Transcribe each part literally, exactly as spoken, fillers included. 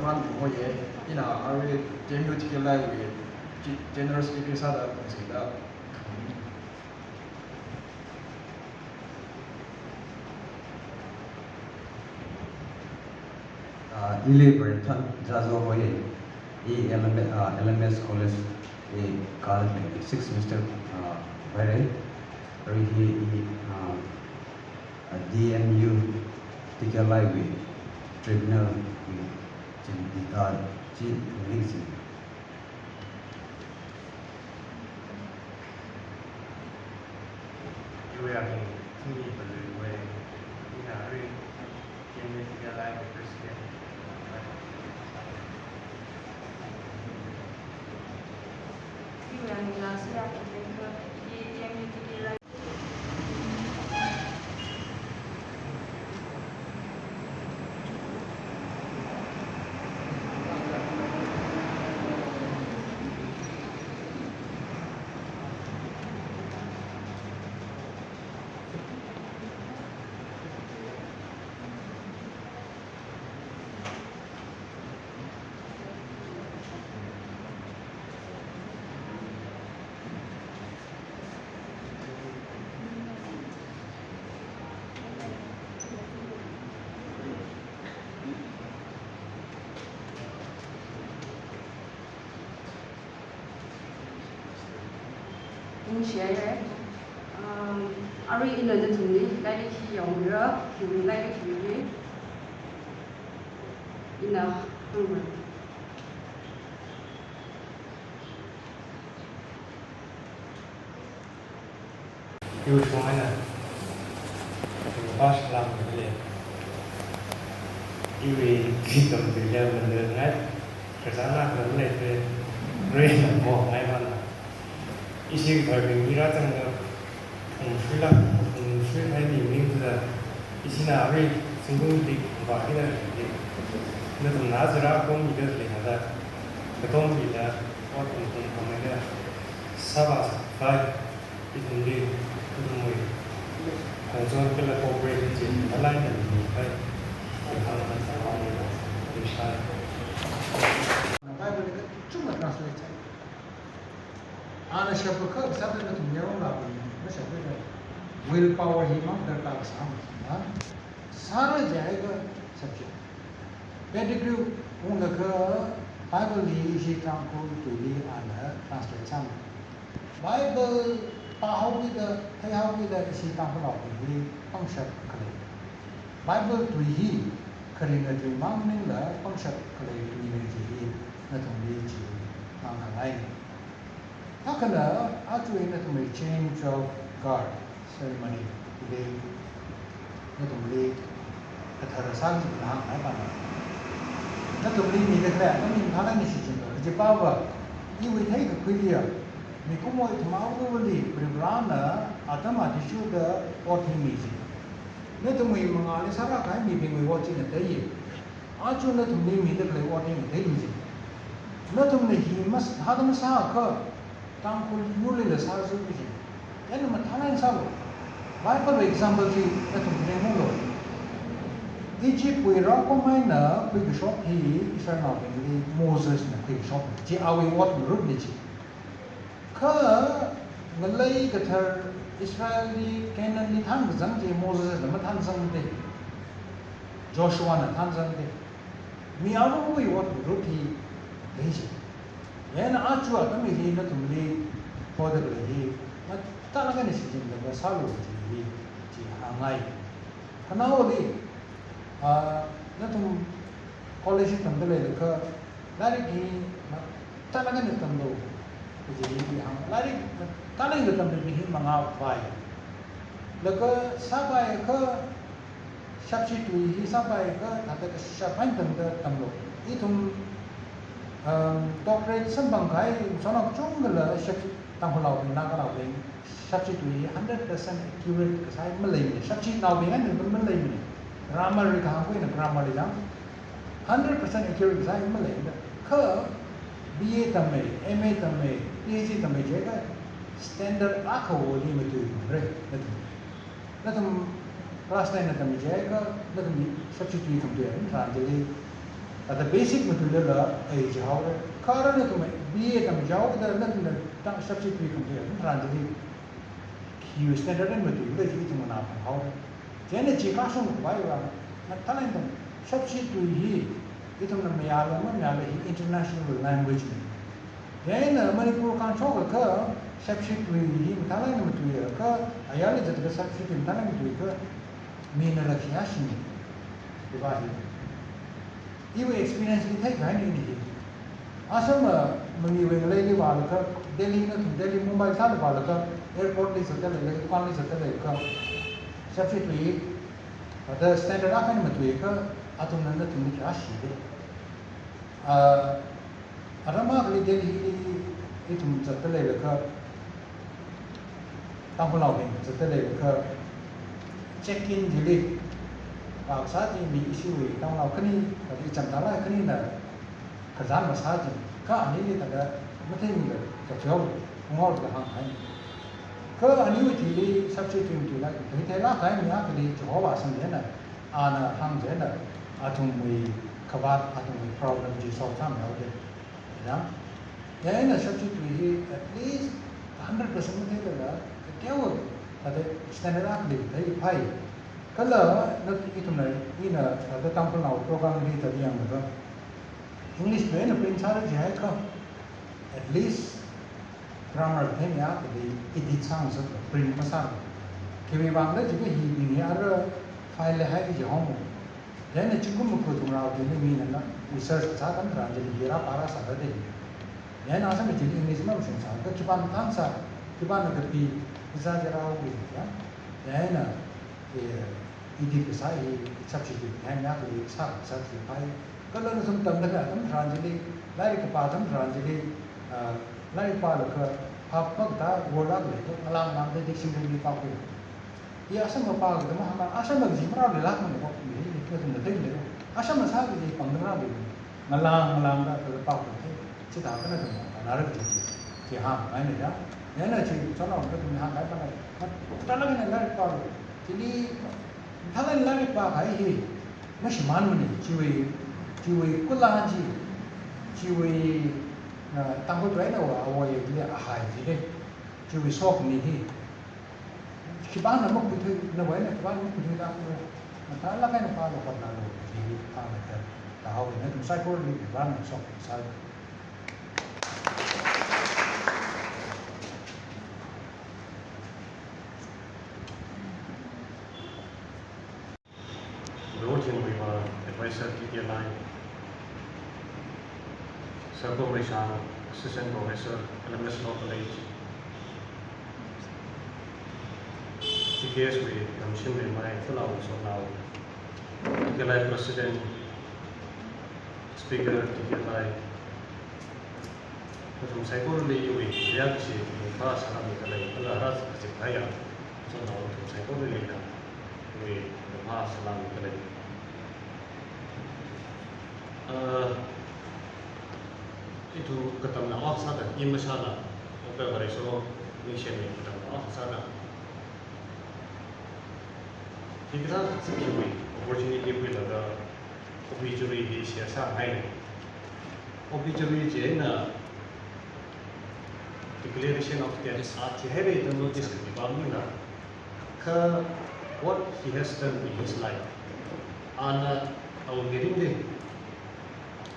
Hoye, ina arui T M U T K Lai wui General Secretary sāda zingda. Ah, ili Brethan Jazo hoye, i L M S, ah, L M S College i kal sixth semester, ah, hoire. Arui hi i, ah, D M U T K Lai wui tribunal wui chin dita chi ling sing. Iwui aming Thingmi Palui wui, ina arui T M U T K Lai wui president. Iwui aming Lasiya Pumlingkha, i T M U T K Lai. Ningshihaire. Um, arui ina nathumli lairik hi yangmira, hiwui lairik hili ina hāngmira. Iwui shong eina, iwui bash lam le, iwui kingdom le mandir ngai, kazana kazan le te, rui na mo ngai mana. Ishi karbing mira tang na, um, shuila, um, shuila ni ming tu da, ishi na arui singkung dik ba ina dik. Nathum na zira kong mi da le na da, katong mi da, ot um um um da, saba sa, bai. Ithumli, ithumwui, khongzon kala cooperation chi, alai na ni kai, ikhang na sa ni, ishai. Bible li kachungkha translate sāi. Ana shapakha sāda nathum yarong la bui, mashapakha. Will power hi mang darkar sāma, ha? Sāra jiakha subject. Pettigrew unglaga Bible hi ishi Tangkhul tuili ana translate sāma. Bible pāhaokida, theihaokida ishi Tangkhulnaobing hi pangshap khalei. Bible tui hi kharinga tui mang maningla pangshap khalei tuina chi hi nathumli chi ngahānngai. Thākha aja eina nathumwui change of guard ceremony hili nathumli kathara sāki kaji ngahānngai pana. Nathumli mida khalei, nathum mathālāk eina shichinlu, kajipa va, iwui theikakhuiliya, mikumo ithum aruivali Varivarana atam athishurda ot hi mi chi. Nathumwui mangāli sāra kahai mibingwui ot china tei. Aja nathumli mida khalei ot hi ngateili chi. Nathumna hi mas-, hada masāakha, Tangkhul yurlila sāzui chi. Chieina mathālāk eina sālu. Bible example chi nathum ringunglu. Egypt wui rākum eina khuikashok hi Israelnaobingli Mosesna khuikashok. Chi awui ot ngarutli chi. Kha ngalei kathar Israelli Canaanli thānkazang chi Mosesna mathānzangda. Joshuana thānzangda. Mi aruiwui ot ngarut hi dei chi. Chieina aja atam hili nathumli hoda khalei hi mathālāk eina shichinlaga sālu chi hi, chi hāngngai. Khanaoli, ah, nathum college tamda leilakha, lairik hi mathālāk eina tamlu, kaji hi hāng, lairik mathālāk eina tamda hi mangā vai. Laga sāpaiakha, shapshi tui hi sāpaiakha, thāda kashap eina tamda tamlu. Ithum, um, doctorate samphang kahai, sona kachungkhala shap, Tangkhulnaobing, Naganaobing, shapshi tui hundred percent accurate kasā hi maleimana. Shapshinaobing eina maleimana. Grammar li kahāng khuina grammar li jang hundred percent accurate kasā hi maleimana. Kha B A tammei, M A tammei, P H D tammei jiakha standard akhawui matuimangra, nathum. Nathum class nine na tammi jiakha, nathum shapshi tui khamtui aram tharan chili, Thāda basic matuilala A jihaora. Kha arui nathum B A tamjihaoda nathumna tang substitute khamtui atam tharan chili, khi standard eina matuilala chi ithum nganāphunghaora. Chieina chi kashung khavaiva, mathālāk eina substitute hi ithumna mayāla mamayāla hi international language na. Chieina Manipur khangachokakha substitute hi mathālāk eina matuiakha, ayarli zatda substitute mathālāk eina matuiakha, minala khayāshi mi, hiva hi. Iwui experience li theikahaina hi. Asam, ah, mangiwui ngaleili vālaga, Delhi nathum Delhi, Mumbai sāda vālaga, airport li zatda leilei, dukan li zatda leilakha, substitute hi, thāda standard akha eina matuiakha, athumna nathumli khayāshi de. Ah, aram akhali Delhi li ithum zatda leilakha, Tangkhulnaobing zatda leilakha, check-in chili, pākasā chi mi ishiwui Tangkhulnao khani, kali chāmda lei khanina, kazan masā chi, kha anili thāda matheimila, katheo, ngol kahāng hai. Kha aniwui thili substitute tuila, theithei lākahai mi akhali Jehovah sangdana, ana hāngdana, athumwui khavāt, athumwui problem chi solve sāmihaoda. Ya? Chieina substitute hi at least hundred percent matheilala, kateowa, thāda standard akhali theiphai. Kala na ithumna, ina thāda Tangkhulnao program li thāda yanglaga, English li eina print sāra jihaiakha, at least grammar theimiakha edit sāngasakla, print masāla. Khiwui vangda jiakha hibing hi ara file li haiki jihao mo. Chieina zingkum maga thumrāwui eina mina research sā atam tharan chili hi rāpā rāsāra de. Chieina asam chili English mamashungsāakha khipāna thānsā, khipāna kapi, kasā chi rāhaoki ya. Chieina, eh, edit kasā hi substitute theimiakha sā, sā chi phai. Kala nathum tamda khalei atam tharan chili, lairik kapā atam tharan chili, ah, lairik pālaga, phap makatā word akha leikha, ngalang langda dictionary li pākhui. Hi asam pākatā mahāngda, asam kaji marāluilākmana ko, mi hi nathumna theilei. Asam sā kaji pāngda marālui. Ngalang ngalangda kala pākhui thei. Chithākha nathum nganāra kaji chi, chi hāngngaina ya. Chieina chi, chonao nathumli hāngkahai pana, mathālāk eina lairik pālu. Chili, mathālāk eina lairik pākahai hi mashimānmana, chiwui, chiwui kulang chi, chiwui, ah, Tangkhul tuina wa, awo ye chili ahai chi de, chiwui sokhami hi. Khipāna makhuithui, nawui eina khipāna makhuithui da kura. Mathālāk eina pālu, hotnālu, chi hānglaga, thāhaowa, nathum saikorali khipāna sokhami sālu. Lord Jingwui va Advisor T K Lai, Sir Komrishang, Assistant Professor, L M S Law College, T K S wui Kamshin Rimai, Pulao Sonao, T K Lai President, Speaker T K Lai, nathum saikorali iwui leikashi, phasā salam mikhalei, kala rākazip kahaiya, chonao nathum saikoralila, iwui phasā salam mikhalei. Ah, ithum katamnao akha sāda, i mashāla, Doctor Vareso, ningshimi katamnao akha sāda. Hikathā kazip hiwui opportunity khuilaga, obituary hi share sāngaina. Obituary chieina declaration of death, a thihaira da notice kapipamnila, kha what he has done in his life. Ana awui mirinli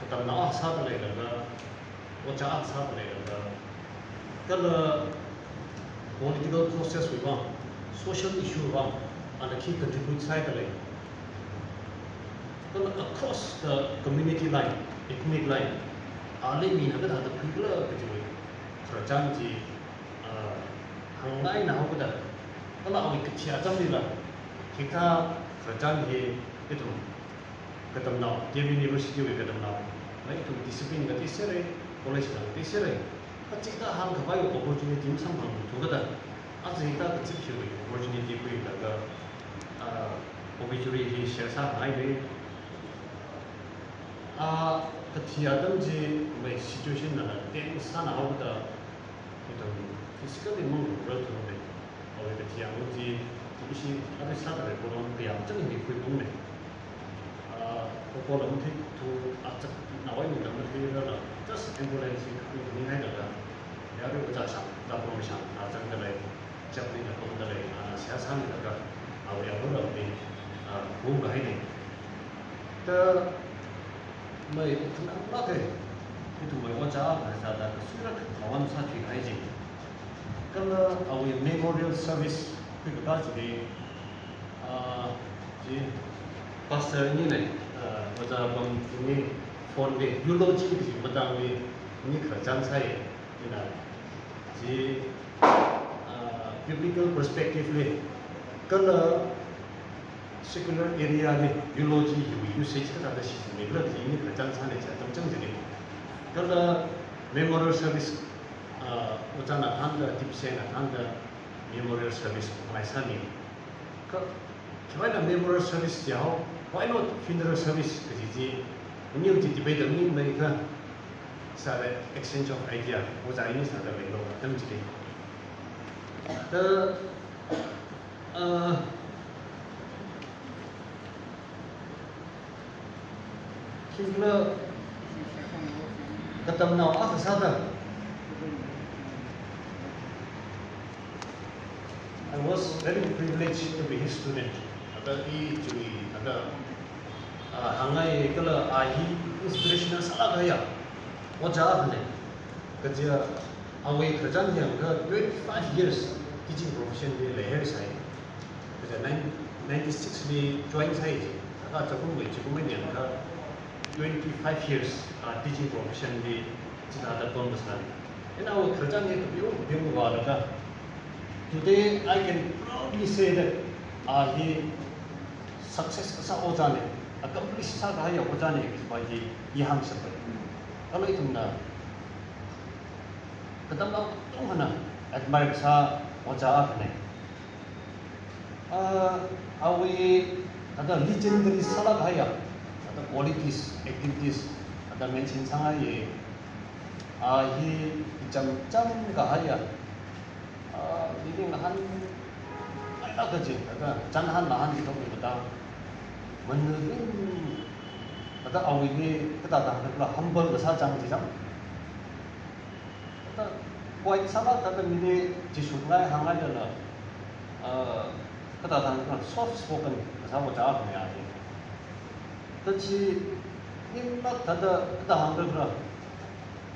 katamnao akha sāda leilaga, ojā akha sāda leilaga, kala political causes wui vang, social issue vang, ana khi contribute sāda lei. Kala across the community line, ethnic line, ali mina kathāda khuikhala kajiwui khararchan chi, ah, hāngngaina haokada, kala awui kathi atamlila, hikathā khararchan hi ithum katamnao, D M U University wui katamnao, na ithum discipline kateisera, college la kateisera, kachida hāngkhavai opportunity masamphangthu kada, aja hikathā kazip hiwui opportunity khuilaga, ah, obituary hi share sāngaina. Ah, kathi atam chi, mai situation nala tense sāna haokada, ithum physically mangararthura. Awui kathi atam chi, ishi arui sāda lei program kayākha chang hi khuiphungna. Ah, Ko ko lam thik thu achak nawai ni lam thik la la, just ambulance hi kami ni ngai la la. Ya ri ko cha sa, la promotion, a chang da lai, chak ni na kong da lai, a, siya sang da ka, a, ya ko la ni, a, kong da hai ni. Ta mai thang la ke, ithum mai ojā ka sa da ka sura ka wan sa thi hai jing. Kala awui memorial service, kui ka ka jing, ah, chi pastor ni ne, ah, ojā bang ni phone ni eulogy chi matang ni, ni khararchan sai, ina. Chi, ah, biblical perspective li, kala secular area li eulogy hi usage kathāda shichinmila chi ni khararchan sai ne chi atam chang jing. Kala memorial service, ah, ojāna thānda, tipsena thānda memorial service ngai sāmi. Ka, khiwuina memorial service ya ho, why not funeral service kaji chi, ni chi debate mi mai ka, sāda exchange of idea, ojā ni sāda mai lo, tam chi. Ta, ah, Singla katamnao akha sāda. I was very privileged to be his student. Thāda i chui, thāda, ah, hāngngai kala a hi inspirational sālāk kahaiya ojā akhane. Kaja awui khararchan yangakha twenty-five years teaching profession li leihai sai. Kaja nine, ninety-six li join sai ji. Thāda chākum wui chākum wui yangakha twenty-five years, ah, teaching profession li chithāda pamkasāna. Ina awui khararchan hi kapiu kapiu vālaga, today I can proudly say that, ah, hi success kasā ojāne, accomplish sākahaiya ojāne, kaji pa hi i hāngshappai. Kala ithumna katamnao katongana admire kasā ojā akhane. Ah, awui thāda legendary sālāk kahaiya, thāda qualities, activities, thāda mention sāngaiye. Ah, hi icham cham kahaiya. Ah, meaning han, ai, a kaji, thāda, chānhan lahan chi thok ni thāda. Manring, thāda awui ni, kathāda, thāda humble kasā chang chi chang. Thāda, quiet sālāk thāda mili chi shut ngai hāngngai thāda, ah, kathāda, thāda soft spoken kasā ojā akhane a hi. Thāda chi, nimlāk thāda, thāda hāngda thāda.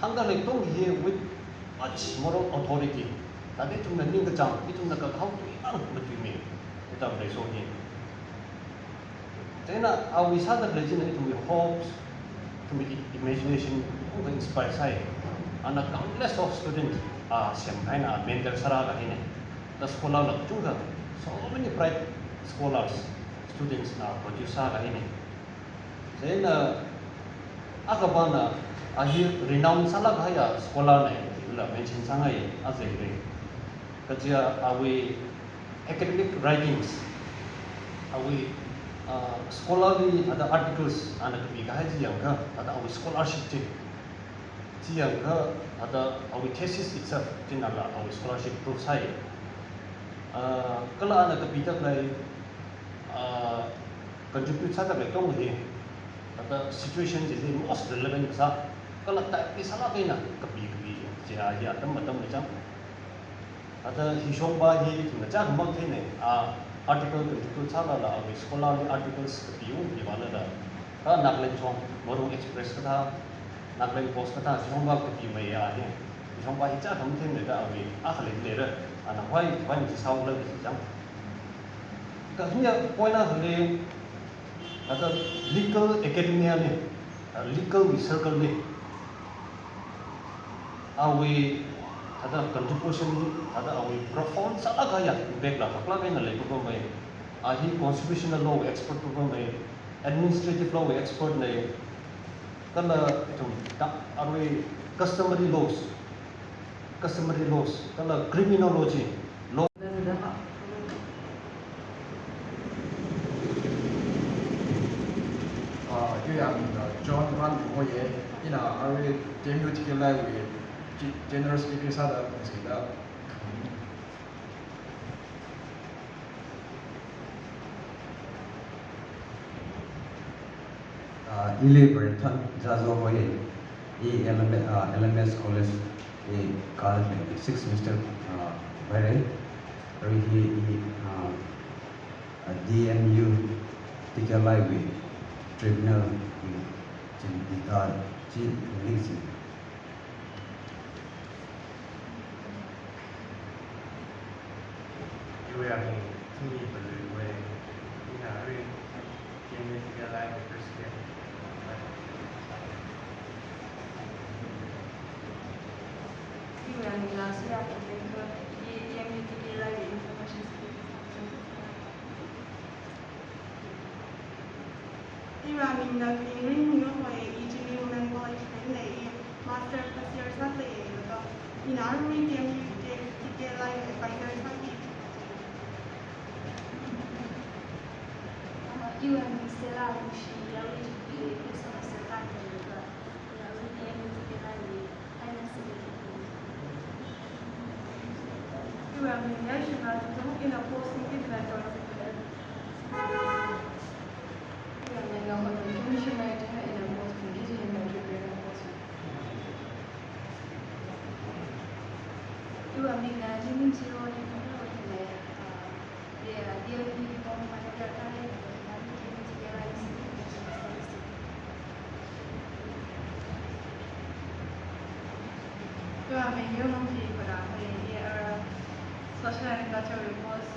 Hāngda leitong hi with much moral authority. Thāda ithumna ningkachāng, ithumna kakhao tui ang matuimi. Ithum leiso hi. Chieina awui sāda lei china ithumwui hopes, ithumwui i-, imagination, ithumwui inspire sai. Ana countless of students, ah, semkahaina, mentor sārākahai ne. Thāda scholar la kachungkha, so many bright scholars, students na produce sākahai ne. Chieina, ah, akha pana, a hi renowned sālāk kahaiya scholar ne, la mention sāngai, a zengri. Kaja awui academic writings, awui, ah, scholarly thāda articles, ana kapikahai chi yangakha, thāda awui scholarship chi. Chi yangakha, thāda awui thesis itself, china la awui scholarship proof sai. Ah, kala ana kapitak lei, ah, contribute sātak leitong hi, thāda situation chili most relevant kasā, kala timely sālāk eina kapi kapi, chi a hi atam atam ni chang. Thāda hi shongpa hi ithumna chākhamak theinei, a article contribute sālala, awui scholarly articles kapiung hi vālala. Thāda Nagaland shong, Marung Express kathā, Nagaland Post kathā, shongpa kapimeiya hi. Hi shongpa hi chākhamak theinei thāda awui, akha lei leira, ana hoi, hoi chi sāula chi chang. Ka hiya point akhali, thāda legal academia li, ah, legal circle li, awui, thāda contribution li, thāda awui profound sālāk kahaiya impact la haklāk eina leipapamei. A hi constitutional law expert papamei, administrative law expert nei, kala ithum ta arui customary laws, customary laws, kala criminology law. Ah, yuya mina John Van Hoye, ina arui K M U T K L I wui General Secretary sāda, sāda. Ah, ili Brethan Jazo hoi, i L M, ah, L M S College, i college sixth semester, ah, vaire. Arui hi i, ah, ah, D M U Tikelai wui tribunal wui chin dita chi ling si. Iwui aming Thingmi Palui hoi, ina arui D M U Tikelai wui president. Iwui aming Lasuya Pumlengkha, D M U Tikelai wui information security council. Iwui aming Navneerin Nunghoi, i Chili Women College li lei, i master first year sālei, laga ina arui D M U Tikelai advisor sāki. Iwui aming Stella Lungshi, i Chili Women College li lei, laga ina arui D M U Tikelai wui Iwui aming Yaishina Tutung, ina post Community Director. Iwui aming Nongkhamang Commissioner, ina post Community Director. Iwui aming Ningchiro, ina post Social and Cultural Reforms.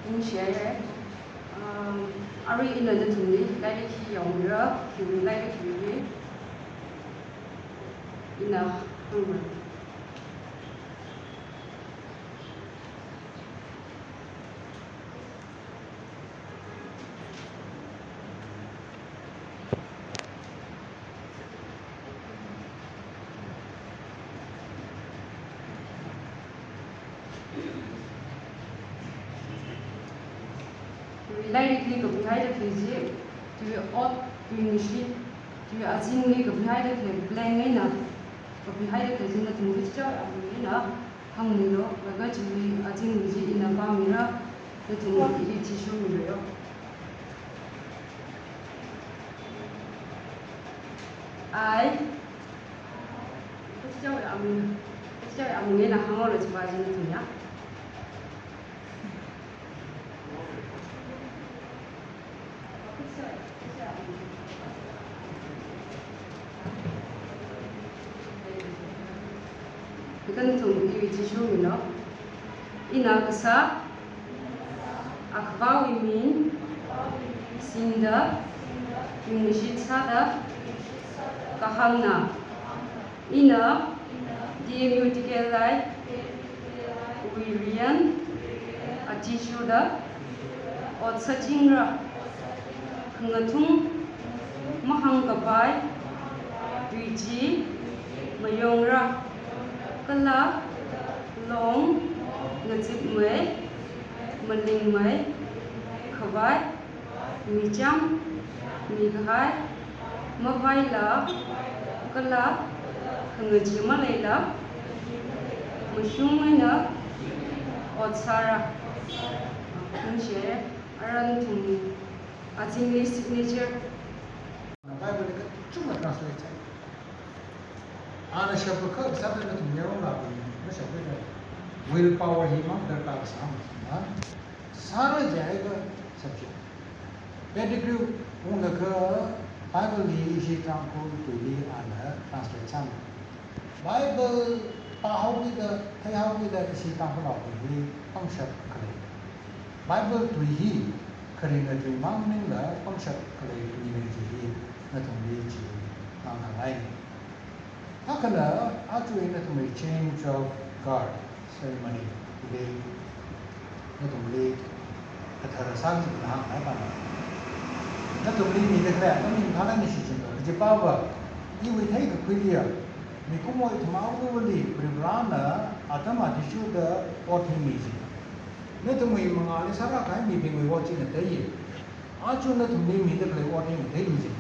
Ningshiya. Um, arui ina nathumli lairik hi yangmira, hiwui lairik hi ina hāngra. Lairikli kapihaida khalei chi, tui ot, tui ngashi, tui azingli kapihaida khalei blank eina kapihaida khalei chi nathum kachichā aming eina hāngmilu, laga chiwui azingli chi ina pāmira, nathum ili athishurmilu. I, kachichāwui aming, kachichāwui aming eina hānglu jiva chi nathumna. Nathum ili athishurmilu. Ina kasā, akhavāwui ming singda, ringshit sāda, kahāngna. Ina D M U Tikelai wui riyan athishurda ot sāchingra. Khangathum mahāngkapai tui chi mayongra. Kala long, ngazipmei, malingmei, khavai, michang, mikahai, mavaila, kala khangachee maleila, mashung eina ot sāra. Ningshiya, ara nathum azingli signature. Bible li kachungkha translate sāi. Ana shapakha sāda nathum yaronla bing, mashapakha will power himang darkar sāma. Sāra jiakha subject. Pettigrew unglaga Bible hi ishi Tangkhul tuili ana translate sāmi. Bible Pāhaokida, theihaokida, ishi Tangkhulnaowui hi pangshap khalei. Bible tui hi kharinga tui mang maningla pangshap khalei tuina kaji hi nathumli chi ngahānngai. Thākha aja ina nathumli change of guard ceremony hi nathumli kathara sāki kaji ngahānngai pana. Nathumli mida khalei atam hi mathālāk eina shichinlu. Kajipava, iwui theikakhuiliya, mikumo ithum aruili Varivarana atam athishurda ot hi mi chi. Nathumwui mangāli sārākahai mibingwui ot chi ngateiya. Aja nathumli mida khalei ot hi ngateilu ji.